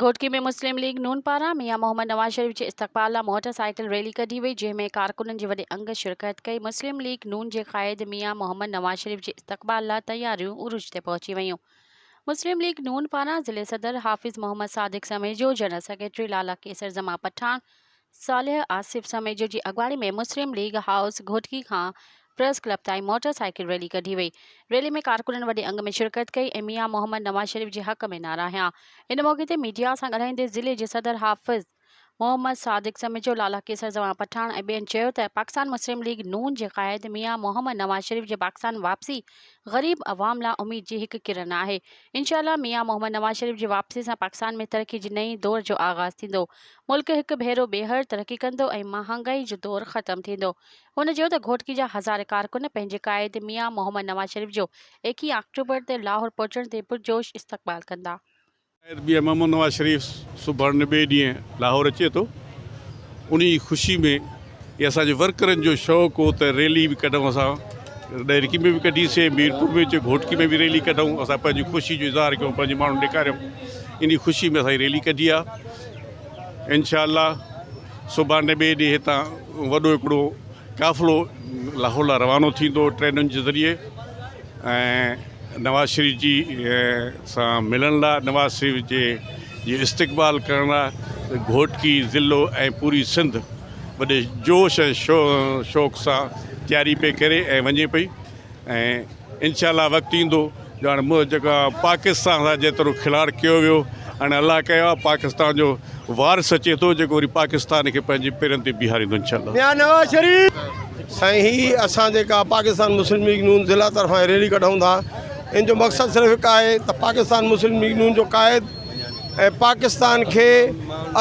گهوٽڪي ۾ مسلم league نون پاران ميان محمد نواز شريف جي استقبال لا موٽر سائيڪل ريلي ڪڍي وئي جنهن ۾ ڪارڪنن جي وڏي انگ شرڪت ڪئي. مسلم ليگ نون جي قائد ميان محمد نواز شريف جي استقبال لا تياريون عروج تي پهچي ويون. مسلم ليگ نون پاران ضلعي صدر حافظ محمد صادق سميجو، جنرل سيڪريٽري لالا قيصر زمان پٺاڻ، صالح آصف سميجو جي اڳواڻي ۾ مسلم ليگ هائوس گهوٽڪي کان پريس ڪلب تائين موٽر سائيڪل ريلي ڪڍي وئي. ريلي ۾ ڪارڪنن وڏي انگ ۾ شرڪت ڪئي ۽ ميان محمد نواز شريف جي حق ۾ نعرا هنيا. ان موقعي تي ميڊيا سان ڳالهائيندي ضلعي جي صدر حافظ محمد صادق سميجو، لالا قيصر زمان پٺاڻ ۽ ٻين چيو ته پاڪستان مسلم ليگ نون جي قائد ميان محمد نواز شريف جي پاڪستان واپسي غريب عوام لا اميد جي هڪ ڪرن آهي. انشاء الله ميان محمد نواز شريف جي واپسي سان پاڪستان ۾ ترقي جي نئين دور جو آغاز ٿيندو. ملڪ هڪ ڀيرو ٻيهر ترقي ڪندو ۽ مهانگائي جو دور ختم ٿيندو. هن چيو ته گهوٽڪي جا هزارين ڪارڪن پنهنجي قائد ميان محمد نواز شريف جو ايڪيهه آڪٽوبر تي لاهور پهچڻ تي پرجوش استقبال ڪندا. قائد ميان محمد نواز شريف سڀاڻي ٻئي ڏينهن لاهور اچي ٿو انهي جي خوشي ۾ هي اسان جي ورڪرن جو شوق هو ته ريلي به ڪڍون اسان ڏهرڪي ۾ به ڪڍي سي ميرپور ۾ اچي گهوٽڪي ۾ به ريلي ڪڍون اسان پنهنجي خوشي جو اظهار ڪيون پنهنجي ماڻهن ڏيکاريون انهي خوشي ۾ اسان هي ريلي ڪڍي آ انشاء الله سڀاڻي ٻئي ڏينهن هتان وڏو هڪڙو قافلو لاهور لاء روانو ٿيندو ٽرينن جي ذريعي ۽ نواز شريف جي سان ملڻ لاء نواز شريف جي جي استقبال ڪرڻ لاء گهوٽڪي ضلعو ۽ پوري سنڌ وڏي جوش ۽ شوق سان تياري پئي ڪري ۽ وڃي پئي ۽ انشاء الله وقت ايندو جو هاڻي مون جيڪا پاڪستان سان جيترو کلاڙ ڪيو ويو هاڻي الله ڪيو آهي پاڪستان جو وارث اچي ٿو جيڪو وري پاڪستان کي پنهنجي پيرن تي بيهاريندو انشاء الله. ميان نواز شريف. سائين هي اسان جيڪا پاڪستان مسلم ليگ نون ضلع طرفان ريلي ڪڍون ٿا ان جو مقصد صرف هڪ آهي ته پاڪستان مسلم ليگ نون جو قائد ۽ پاڪستان کي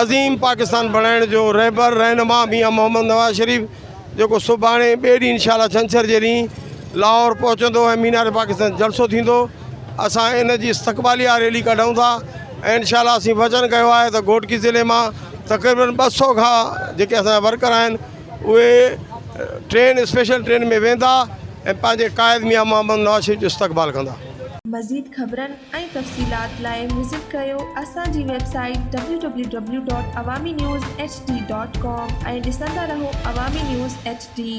عظيم پاڪستان بڻائڻ جو رهبر رهنما ميان محمد نواز شريف جيڪو سڀاڻي ٻئي ڏينهن انشاء الله ڇنڇر جي ڏينهن لاهور پهچندو ۽ مينار پاڪستان جلسو ٿيندو اسان ان جي استقباليه ريلي ڪڍون ٿا ۽ انشاء الله اسين وچن ڪيو آهي ته گهوٽڪي ضلعي مان تقريبن 200 کان جيڪي اسان جا ورڪر آهن اهي ٽرين اسپيشل ٽرين ۾ ويندا ۽ پنهنجي قائد ميان محمد نواز شريف جو استقبال ڪندا. مزيد خبرن ۽ تفصيلات لاء وزٽ ڪريو اسان جي website W W W dot Awami news H D dot com ۽ ڏسندا رهو عوامي نيوز ايڇ ڊي.